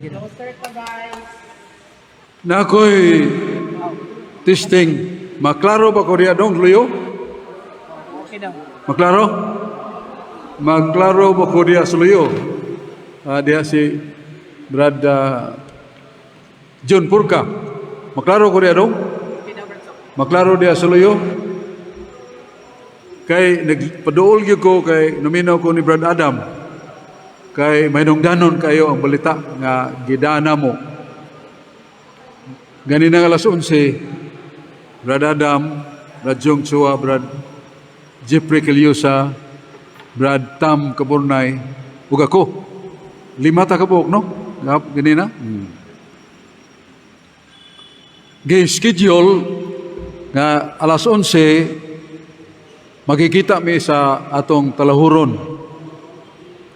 Closer ka, guys. Na ako'y testing. Maklaro ba ko diya dong, Luyo? Okay daw. Maklaro? Maklaro ba ko diya sa Luyo? Diya si Brad John Purka. Maklaro ko diya dong? Okay daw, Brad Sok. Maklaro diya sa Luyo? Kay nagpaduol gyud ko kay naminaw ko ni Brad Adam. Kay mahinungdanon kayo ang balita nga gidana mo. Gani nga alas 11, Brad Adam, Brad Jong Chua, Brad Jeffrey Caliosa, Brad Tam Kaburnay, ug ako. Lima ta kabuok, no? Gap, gani na? Gi-schedule nga alas 11 magkikita mi sa atong talahuron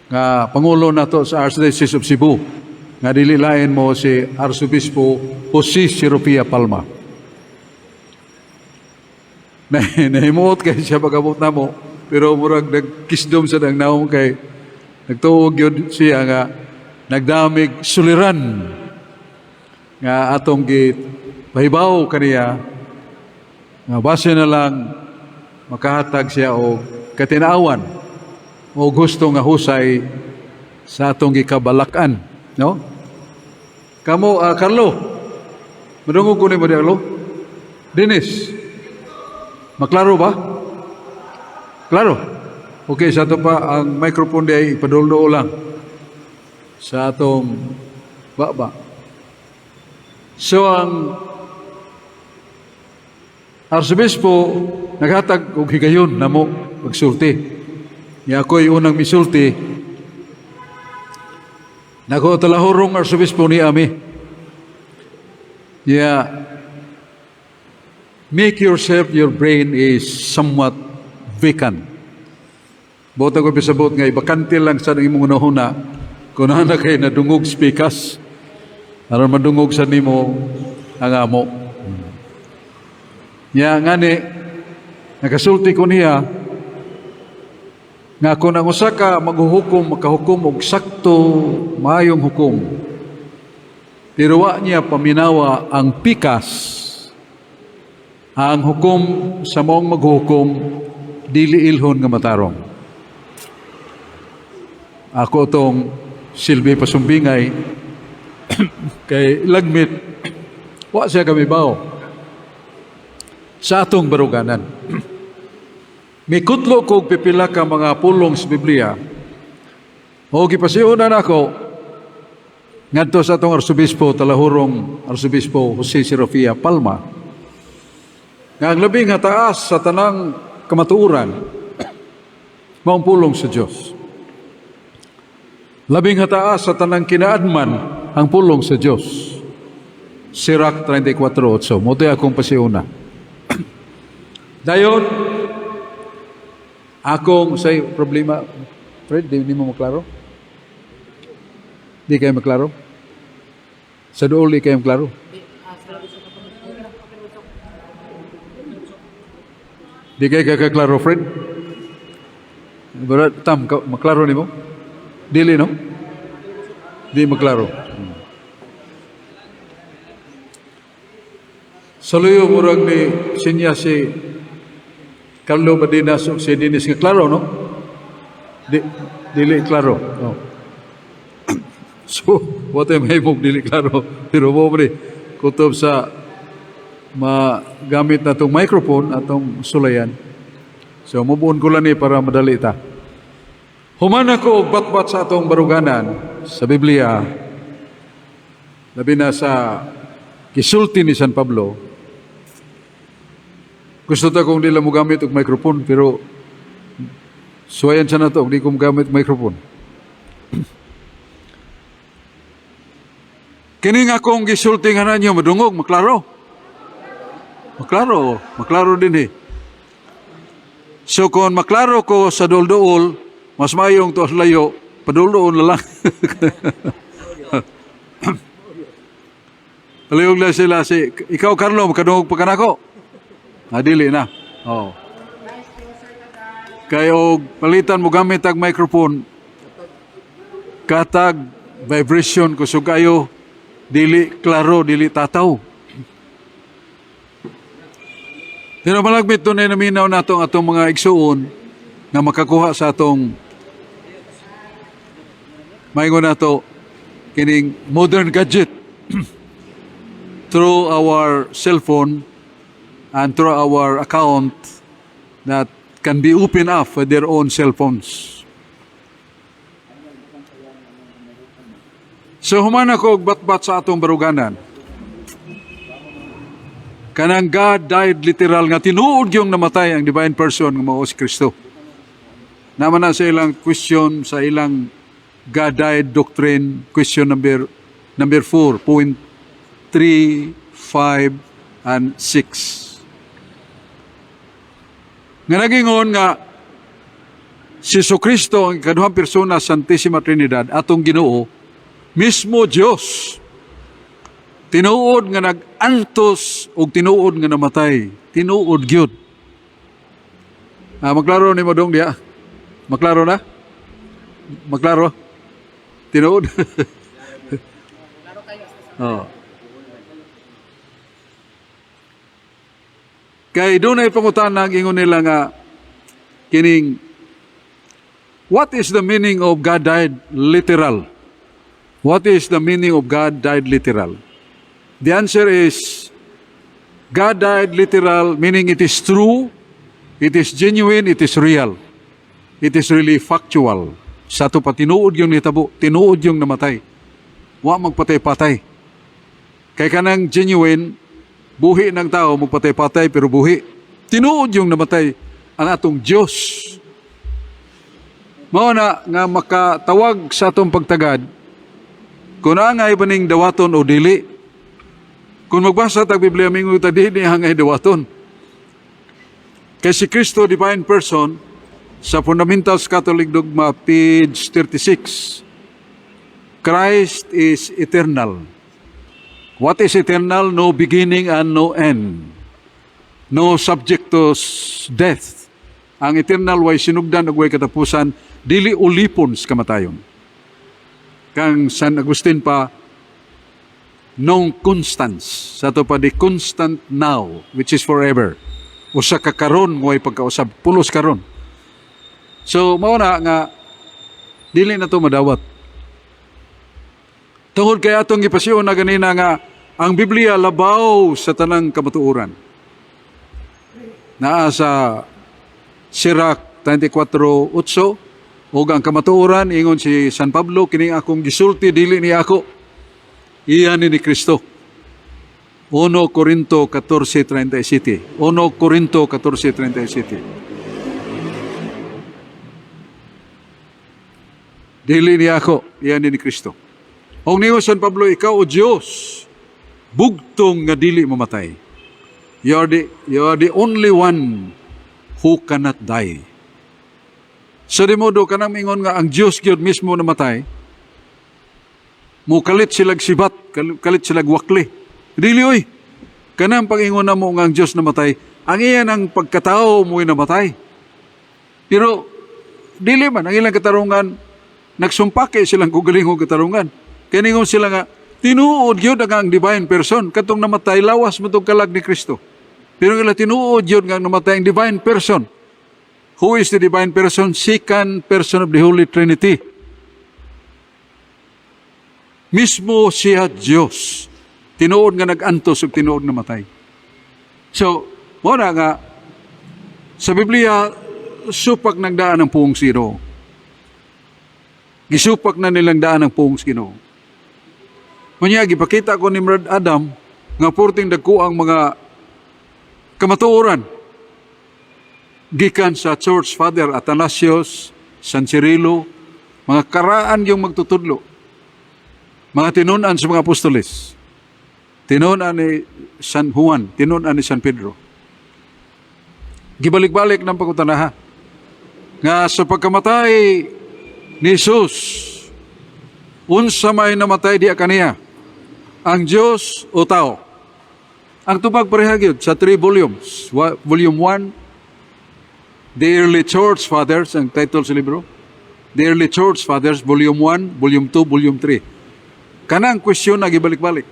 nga pangulo nato sa Archdiocese of Cebu nga dili lain mo si Arsobispo Jose Siropia Palma. Nahimuot kay siya pag-abot namo, pero murag nagkisdom sa dang naong kay nagtuog yun siya nga nagdamig suliran nga atong gipahibaw kaniya nga base na lang makahatag siya og katinawan o gusto nga husay sa atong gikabalakan, no? Kamo, Carlo, madungog ko nimo di, Carlo Dennis, maklaro ba? Klaro. Okay, sa ato pa ang microphone di ay ipaduldo lang sa atong baba. So ang Arsobispo naghatag og higayon namo pagsulti. Nya ako'y unang misulti. Nako, talahurong Arsobispo, ni ami. Yeah. Make yourself, your brain is somewhat vacant. Buot ako bisabot nga ibakante lang sa imong hunahuna kung na kay nadungog speakers aron madungog sa nimo ang amo. Nya ngani nakasulti ko niya nga kung ang usa ka maghuhukom makahukom og sakto maayong hukom, pero wa niya paminawa ang pikas, ang hukom sa maong maghuhukom dili ilhon nga matarong. Ako tong silbi pasumbingay kay lagmit wa siya kamibaw sa atong baruganan. Mikutlo kog pipila ka mga pulong sa Biblia. O gipasiunan ako ngadto sa atong arsobispo, talahurong Arsobispo Jose Serafia Palma, nga ang labing taas sa tanang kamatuoran maong pulong sa Dios. Labing taas sa tanang kinaadman ang pulong sa Dios. Sirach 34:8. Mao akong pasiuna. Dayon, akong say problema, Fred, di mo maklaro? Di kayo maklaro? Sa duol, di kayo maklaro? Di kayo kakaklaro, Fred? Brad, Tam, maklaro nimo? Dili, no? Di maklaro. Sa luyo, murag ni sinya si Carlo Badinas ug si Dennis nga klaro, no? Di, dili klaro. Oh. So, what am I mo dili klaro? Pero mo pre, kutob sa magamit na itong microphone atong sulayan. So, mubuon ko lang ni para madali ta. Human ako og batbat sa atong baruganan sa Biblia, labi na sa gisulti ni San Pablo. Gusto ta kung di lang mo gamit og microphone, pero suwayan sa nato di ko gamit microphone. Kini nga akong gisulti nga ninyo madungog, maklaro. Maklaro, maklaro din eh. So kung maklaro ko sa dulduol, mas mayong to sa layo, padulduol na lang. Palihog lang sila si, ikaw, Carlo, makadungog pa kanako. Ah, dili na. Oh. Guys, closer ka, guys. Kay og palitan mo gamit ang microphone, katag Vibration kusog kayo, dili klaro, dili tataw. Pero malagmit dunay naminaw nato ang atong mga igsuon nga makakuha sa atong, maingon nato, kining modern gadget through our cell phone and through our account that can be opened up with their own cell phones. So human ako og batbat sa atong baruganan. Kanang God died literal nga tinuod yung namatay ang divine person nga mao si Kristo. Naman na sa ilang question, sa ilang God died doctrine, question number 4.3, 5 and 6. Nga nagingon nga si Kristo, ang ikaduhang persona sa Santissima Trinidad, atong Ginoo, mismo Dios, tinuod nga nag-antos ug tinuod nga namatay, tinuod gyud. Ah, maklaro ni mo dong diya? Maklaro na? Maklaro? Tinuod? Oh. Kay dunay pangutana, ingon nila nga kining, what is the meaning of God died literal? What is the meaning of God died literal? The answer is God died literal meaning it is true, it is genuine, it is real. It is really factual. Sa ato pa, tinuod yung nitabo, tinuod yung namatay. Wa magpatay-patay. Kay kanang genuine, buhi ng tao, magpatay-patay pero buhi. Tinuod yung namatay ang atong Diyos. Mao na nga makatawag sa atong pagtagad kung angay ba ning dawaton o dili. Kung magbasa tag Biblia, mingon ta dili angay dawaton. Kay si Kristo, divine person, sa Fundamentals Catholic Dogma, page 36, Christ is eternal. What is eternal? No beginning and no end. No subject to death. Ang eternal way sinugdan ug way katapusan, dili ulipon sa kamatayon. Kang San Agustin pa, non constans. Sa ato pa, the constant now, which is forever. Usa ka karon way pagkausab, pulos karon. So mao na nga dili na to madawat. Tungod kay atong gipasyon na ganina nga ang Biblia labaw sa tanang kamatuoran. Naa sa Sirach 34:8, ug ang kamatuoran, ingon si San Pablo, "Kining akong gisulti dili ni ako, iya ni Kristo." 1 Corinto 14:37. 1 Corinto 14:37. Dili ni ako, iya ni Kristo. Og ningon San Pablo, "Ikaw, o Dios, bugtong nga dili mamatay. You are the only one who cannot die." So di modo kanang mingon nga ang Dios gyud mismo namatay, mukalit silag sibat, kalit silag wakli. Dili oy. Kanang pag-ingon na mo nga ang Dios namatay, ang iya ng pagkatao mo'y namatay. Pero dili man ang ilang katarungan, nagsumpake silang kugalingong katarungan. Kaya ningon sila nga tinuod gyud ang divine person katong namatay, lawas mo tong kalag ni Kristo. Pero ila, tinuod gyud nga ang namatay ang divine person. Who is the divine person? Second person of the Holy Trinity. Mismo siya Diyos. Tinuod nga nag-antos ug tinuod namatay. So, mao na nga sa Biblia supak ng daan ng puong sino. Gisupak na nilang daan ng puong Ginoo. Unya gipakita ko ni Brad Adam nga purting dagko ang mga kamatuoran gikan sa Church Father Athanasius, San Cirilo, mga karaan yung magtutudlo. Mga tinun-an sa mga apostoles. Tinun-an ni San Juan, tinun-an ni San Pedro. Gibalik-balik ng pagutanaha nga sa pagkamatay ni Jesus, unsa may namatay diya kaniya? Ang Diyos o tao? Ang tubag pareha gyud sa three volumes. Volume 1, The Early Church Fathers, ang title sa libro. The Early Church Fathers, Volume 1, Volume 2, Volume 3. Kanang question na gibalik-balik.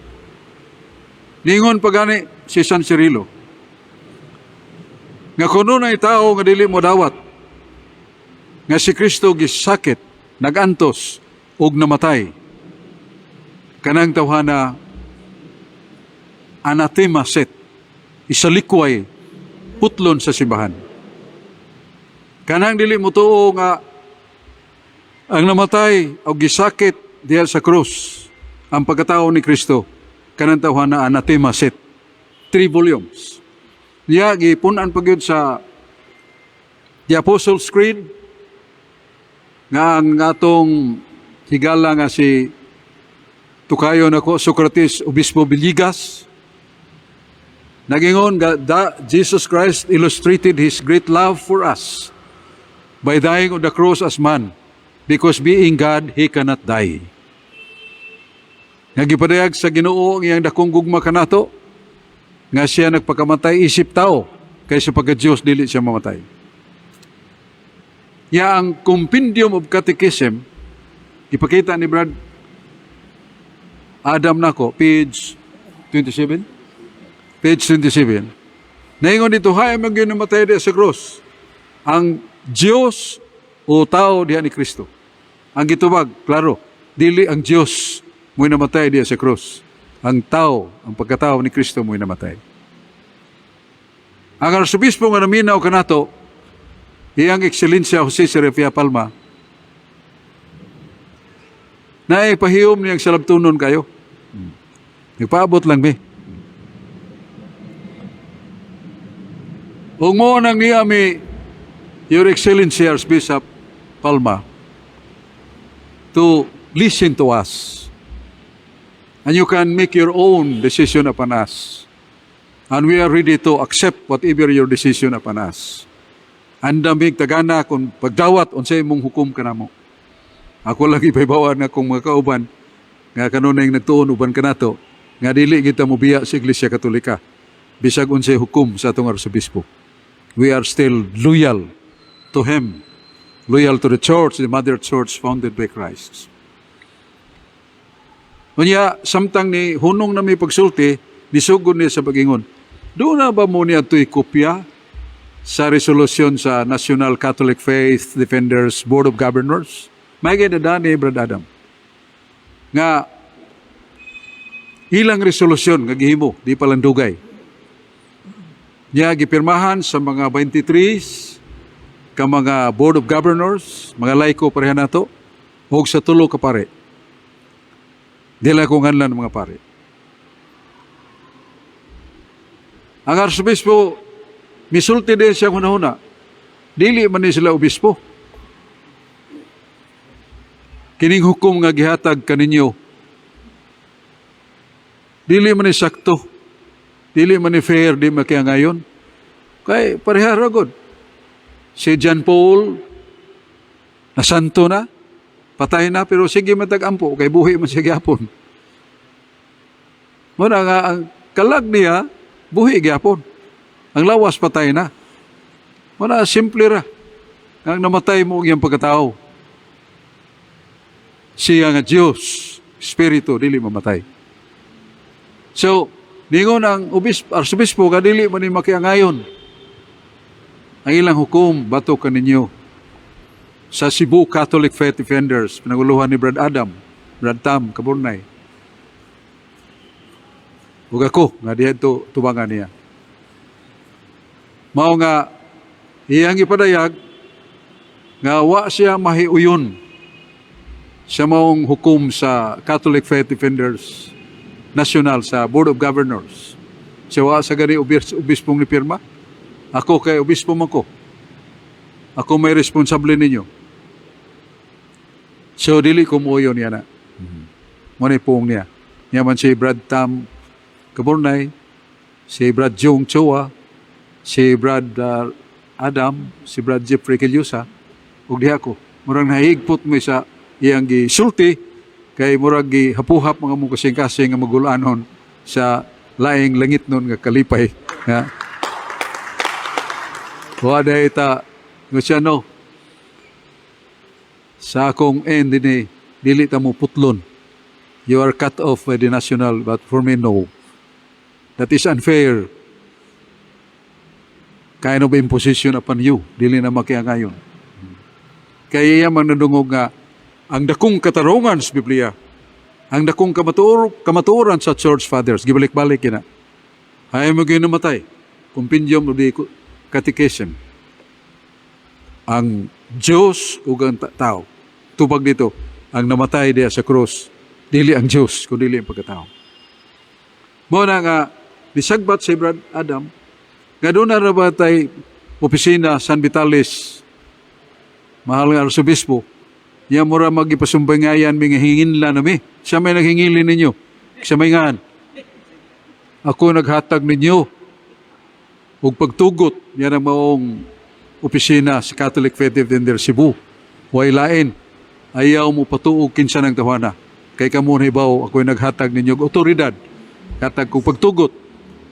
Ningon pa gani si San Cirilo nga kuno na tao nga dili mo dawat nga si Kristo gisakit, nagantos ug namatay, kanang tawhana anathema sit, isalikway, putlon sa simbahan. Kanang dili mo tuo nga ang namatay o gisakit diha sa krus ang pagkatao ni Kristo, kanang tawhana anathema sit. Three volumes. Niya gipun-an pa gyud sa The Apostles' Creed nga ang atong higala nga si tukayo nako Socrates Obispo Villegas nagingon nga Jesus Christ illustrated His great love for us by dying on the cross as man because, being God, He cannot die. Nga gipadayag sa Ginoo ang iyang dakong gugma kanato nga siya nagpakamatay isip tao kay sa pagka-Diyos dili siya mamatay. Ya ang Compendium of Catechism ipakita ni Brad Adam nako, page 27, page 27. Naingon dito, hay man gyud namatay diha sa cross, ang Diyos o tao diha ni Kristo? Ang gitubag klaro, dili ang Diyos mo'y namatay diha sa cross, ang tao, ang pagkatao ni Kristo mo'y namatay. Ang arsobispo nga naminaw kanato, Iyang Ekselensya Jose Serafia Palma, na ipahiyom niyang salabtunon kayo. Nagpaabot lang mi. Ug mo nang niya mi, Your Excellency Archbishop Palma, to listen to us. And you can make your own decision upon us. And we are ready to accept whatever your decision upon us. Andam mig tagana kung pagdawat unsay imong hukom kanamo. Ako lang ipahibawan nga kung mga kauban nga kanunay nagtuon uban kanato nga dili kita mobiya sa Iglesia Katolika bisag unsay hukom sa atong arsobispo. We are still loyal to him, loyal to the church, the mother church founded by Christ. Unya, samtang ni hunong na may pagsulti, nisugod niya sa pagingon, "Duna ba mo niya ito'y kopya sa resolusyon sa National Catholic Faith Defenders Board of Governors?" May ganda ni Brad Adam nga ilang resolusyon nga gihimo, di pa lang dugay. Niya gipirmahan sa mga 23 ka mga Board of Governors, mga laiko pareha nato, ug sa tulo ka pare. Dila ko nganlan ng mga pare. Ang arsobispo, misulti din siya hunahuna. Dili man ni sila obispo. Kining hukom nga gihatag kaninyo, dili man ni sakto. Dili man ni fair, di man kaya ngayon. Kay pareha ra gud. Si John Paul, nasanto na, patay na, pero sige matag-ampo, kay buhi man siya gyapon. Muna nga, ang kalag niya, buhi gyapon. Ang lawas patay na. Muna, simple ra. Ang namatay mo ang iyang pagkatao. Siya nga Diyos, Espiritu, dili mamatay. So, ningon ang arsobispo, nga dili man ni makiangayon ang ilang hukom batok kaninyo sa Cebu Catholic Faith Defenders, pinanguluhan ni Brad Adam, Brad Tam, Kaburnay. Ug ako, nga diha to tubangan niya. Mao nga, iyang ipadayag, nga wa siya mahiuyon sa maong hukom sa Catholic Faith Defenders National sa Board of Governors. Siya wa sa gani obispong ni pirma. Ako kay obispo man ko. Ako may responsable ninyo. So dili ko muuyon niya na. Mo ni puong niya. Niya man si Brad Tam Kaburnay, si Brad Jong Choa, si Brad Adam, si Brad Jeffrey Kilyusa, ug diha ko. Murang nahigpot mo sa iyang gisulti kay murag gihapuhap mga mong kasing-kasing nga magulanon sa laing langit nun nga kalipay nga wa dahil ta nga siya no sa akong end dinhi dili ta mo putlon. You are cut off by the national, but for me, no. That is unfair kind of imposition upon you. Dili na makiangayon. Kaya iya man nadungog nga ang dakong katarungan sa Biblia, ang dakong kamatuoran sa Church Fathers, gibalik-balik kina. Hay mo namatay. Compendium of the Catechism. Ang Diyos ug ang tao. Tubag dito, ang namatay diya sa krus, dili ang Diyos, kundi ang pagkatao. Mao na nga, nisagbat si Brad Adam, nga doon na ba tay opisina San Vitalis, mahal nga Arsobispo, niya mura magipasumbangayan mi nga hinginla nami. Siya may naghingilin ninyo. Siya may ngan. Ako naghatag ninyo ug pagtugot niya ang maong opisina sa Catholic Faith Defender Cebu. Way lain. Ayaw mo patuog kinsa ng tawana. Kay kamo hibaw, ako'y naghatag ninyo og otoridad. Hatag kong pagtugot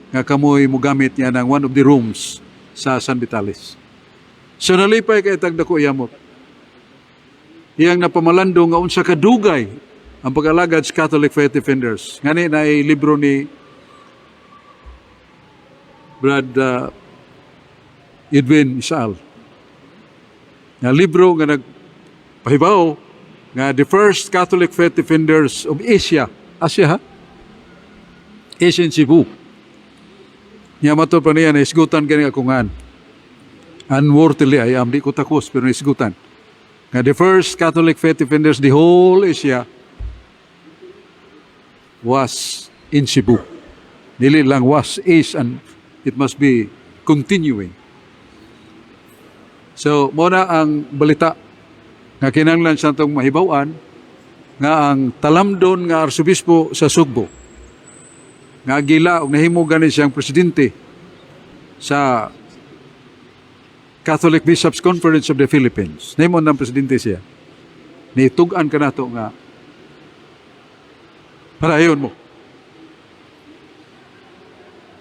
nga kamoy mogamit niya ng one of the rooms sa San Vitalis. So nalipay kay tag dako yamot. Iyang napamalando nga unsa kadugay ang pag-alagad sa Catholic Faith Defenders. Ngani na libro ni Brad Edwin Isaal. Nga libro nga nagpahibaw nga the first Catholic Faith Defenders of Asia. Asia ha? Asia in Cebu. Nya mato pa niya naisgutan gani ako ngan. Unworthily I am, di ko takos pero naisgutan. Nga the first Catholic Faith Defenders the whole Asia was in Cebu. Dili lang was, is, and it must be continuing. So, mao na ang balita nga kinahanglan sa atong mahibaw-an nga ang talamdon nga arsobispo sa Sugbo nga gila og nahimo gani siyang presidente sa Catholic Bishops Conference of the Philippines. Nahimo ng presidente siya. Nitug-an ka nato nga padayon mo.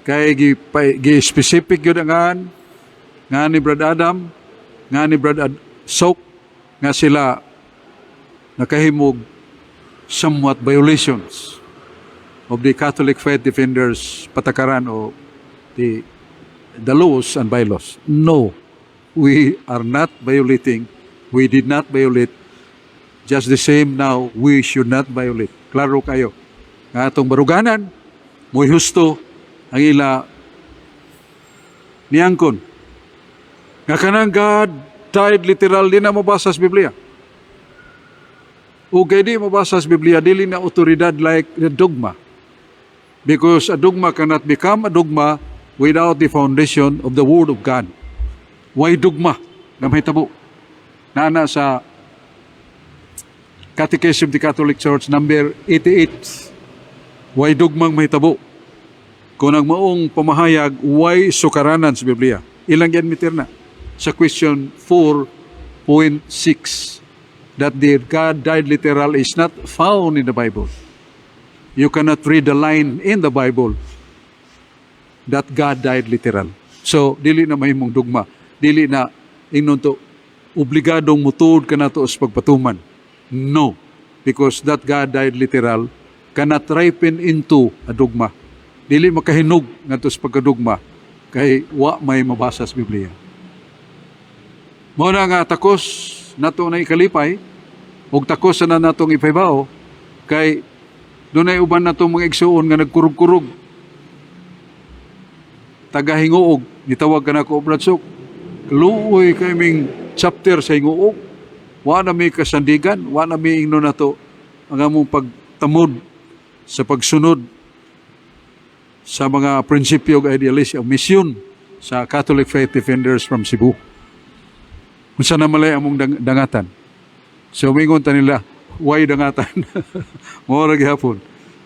Kay gi specific yun ang nga ni Brad Adam, nga ni Brad Sok, nga sila nakahimog somewhat violations of the Catholic Faith Defenders patakaran o the laws and bylaws. No, we are not violating. We did not violate. Just the same now, we should not violate. Klaro kayo. Nga atong baruganan, mo'y husto ang ila niangkon. Nga kanang God died literal, di na mabasa sa Biblia. O kay di mabasa sa Biblia, dili na otoridad like the dogma. Because a dogma cannot become a dogma without the foundation of the Word of God. Why dogma nga mahitabo? Nana sa Catechism of the Catholic Church number 88. Why dogmang mahitabo? Kung ang maong pamahayag, why sukaranan sa Biblia? Ilang admitir na sa question 4.6 that the God died literal is not found in the Bible. You cannot read the line in the Bible that God died literal. So, dili na mahimong dugma. Dili na ingnon to obligadong mutuod ka nato sa pagpatuman. No. Because that God died literal cannot ripen into a dogma. Dili makahinog ngadto sa pagkadugma kay wa may mabasa sa Biblia. Mao na nga takos nato na ikalipay ug takos na natong ipahibaw kay dunay uban natong mga igsuon nga nagkurog-kurog taga Hinguog. Nitawag ka nako, "Brad Sok, luoy kay ming chapter sa Hinguog. Wa na mi kasandigan, wa na mi ingno nato ang among pagtamod sa pagsunod sa mga prinsipyo ug idealis ang misyon sa Catholic Faith Defenders from Cebu. Unsa na malay among dangatan?" So mingon ta nila, why dangatan? Mao ra gihapon.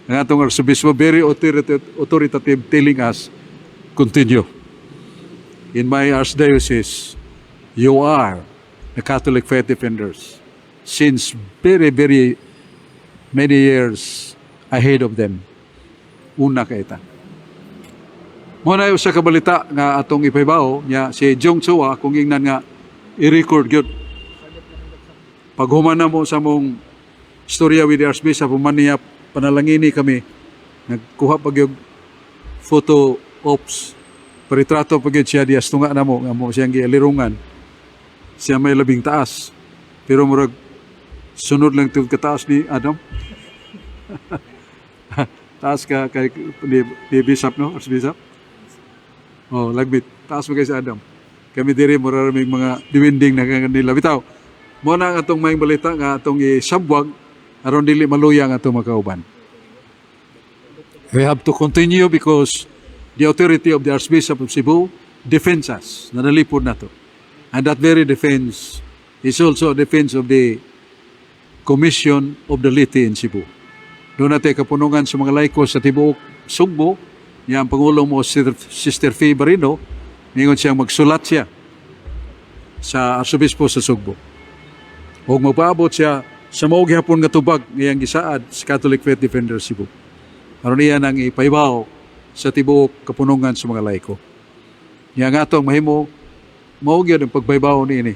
Ang atong arsobispo very authoritative telling us, "Continue. In my archdiocese, you are the Catholic Faith Defenders since very, very many years ahead of them." Una kay ta. Mao na usa ka balita nga atong ipahibaw niya si Jong Chua kung ingnan nga i-record gyud. Paghuman na mo sa mong istorya with the Archbishop, human niya Nagpanalangini kami, nagkuha pa gyud photo ops, paritrato pa gyud siya diya sa tunga namo nga mo siyang gialirungan. Siya may labing taas. Pero murag sunod lang tug kataas ni Adam. Taas ka kay ni Bishop, no? Archbishop. Oh, lagbit. Taas mo kay si Adam. Kami diri mura raming mga diwinding na kanila. Bitaw. Mo na ang atong maayong balita nga atong isabwag aron dili maluya ang atong makauban. We have to continue because the authority of the Archbishop of Cebu defends us. Nanalipod na to. And that very defense is also a defense of the Commission of the Laity in Cebu. Doon natin kapunungan sa mga laiko sa tibuok Sugbo, niya ang Pangulo mo, Sister Faye Barino, ningon siyang magsulat siya sa Arsobispo sa Sugbo. O magpaabot siya sa mao gihapon nga tubag ngayang gisaad sa Catholic Faith Defender Cebu. Aron niya nang ipahibaw sa tibuok kapunungan sa mga laiko. Niya nga atong mahimo mao gyud ang pagpahibaw niini.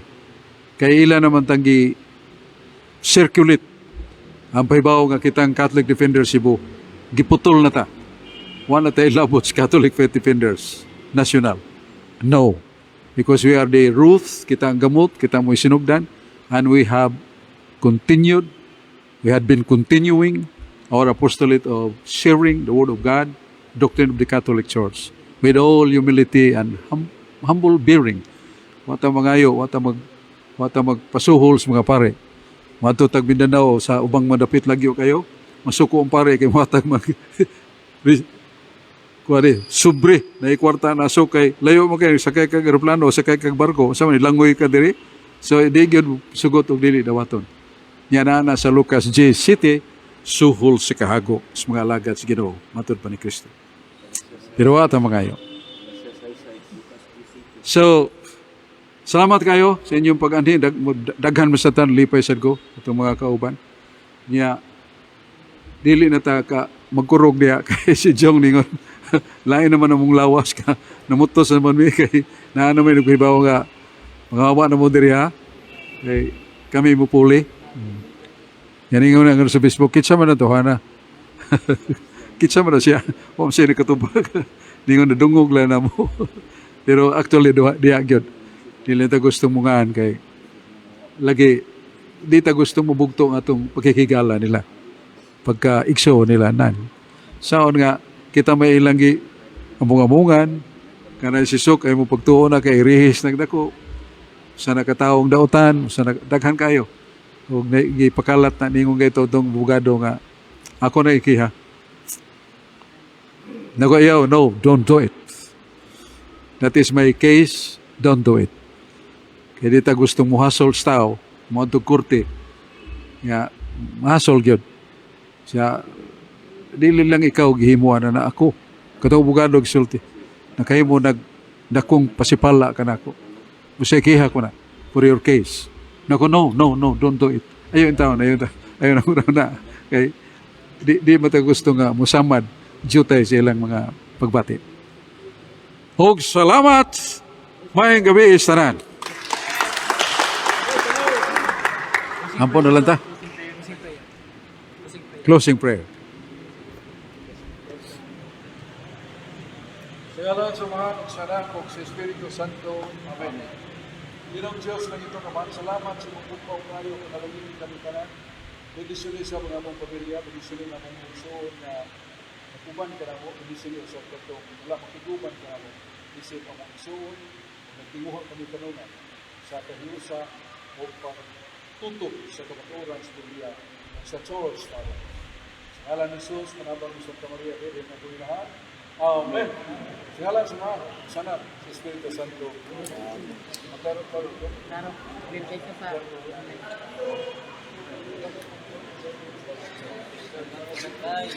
Kay ila naman tanggi circulate ang pahibaw nga kitang Catholic Defender Cebu giputol na ta. Wala tayo labot sa Catholic Faith Defenders National. No. Because we are the Ruth, kita ang gamot, kita mo sinugdan, and we have continued, we had been continuing our apostolate of sharing the Word of God, doctrine of the Catholic Church, with all humility and humble bearing. Wata mangayo, wata magpasuhol sa mga pare. Madto tag Mindanao sa ubang madapit lagyo kayo, masuko ang pare kay matag mag kuwari, sobre na ikwarta na, so kay layo mo kay sakay kag eroplano, sakay kag barko, sa man langoy ka diri, so di gyud sugot og dili dawaton. Nya na na sa Lucas G City suhol sa kahago sa mga alagad sa Ginoo matud pa ni Kristo, pero wa ta mangayo. So salamat kayo sa inyong pag-anhi. Daghan man sa tan, lipay sad ko atong mga kauban. Nya dili na ta ka magkurog diya kay si Jong ningon lain naman among lawas ka namutos naman mi kay naa naman naghibaw nga mga awa na mo diri ha kay kami mo puli. Yan ingon nga sa Facebook, "Kitsa man na to hana, kitsa man na siya." Wa man siya nakatubag, ningon nadungog lang na mo, pero actually duha diya gyud dili ta gusto mungaan kay lagi di ta gusto mubugto ang atong pagkikigala nila, pagka igso nila nan. Saon nga kita may ilang gi among-amongan kanay si Sok ay mo pagtuo na kay rihis nagdako sa nakatawong dautan sa daghan kayo ug gipakalat na ningon kay tong bugado nga ako na ikiha. Nago ayaw, no, don't do it. That is my case, don't do it. Kaya di ta gustong muhasol sa tao, mo korte. Nga, mahasol gyud. Siya, dili lang ikaw gihimuan na na ako. Katong abogado gisulti. Nakahimo nag dakong pasipala ka nako. Musay kiha ko na for your case. Nako, no, no, no, don't do it. Ayun taon, ayun ta. Ayun ang na. Kay di mata gusto nga musamad jutay sa ilang mga pagbati. Og salamat. Maayong gabi tanan. Ampo na lang ta. Closing prayer. Sa ngalan sa Amahan, ug sa Anak, ug sa Espiritu Santo. Amen. Ginoong Diyos, langit Amahan, salamat sa imong gugma kayo kanalangin kami tanan. Bendisyon sa mga among pamilya, bendisyon ang among igsoon nga nakuban ka namo, bendisyon sa katong wala makiguban ka namo. Isip among igsoon, nagtinguha kami kanunay sa kahiusa o pagtutok sa kamatuoran sa Biblia ug sa Church namo. Sa ngalan ni Jesus, panabang ni Santa Maria, Birhen ng Buhay. Amen. Sa ngalan sa Amahan, sa Anak, sa Espiritu Santo. Amen. Magkaroon pa rin. Klaro. Green kaysa sa Ay.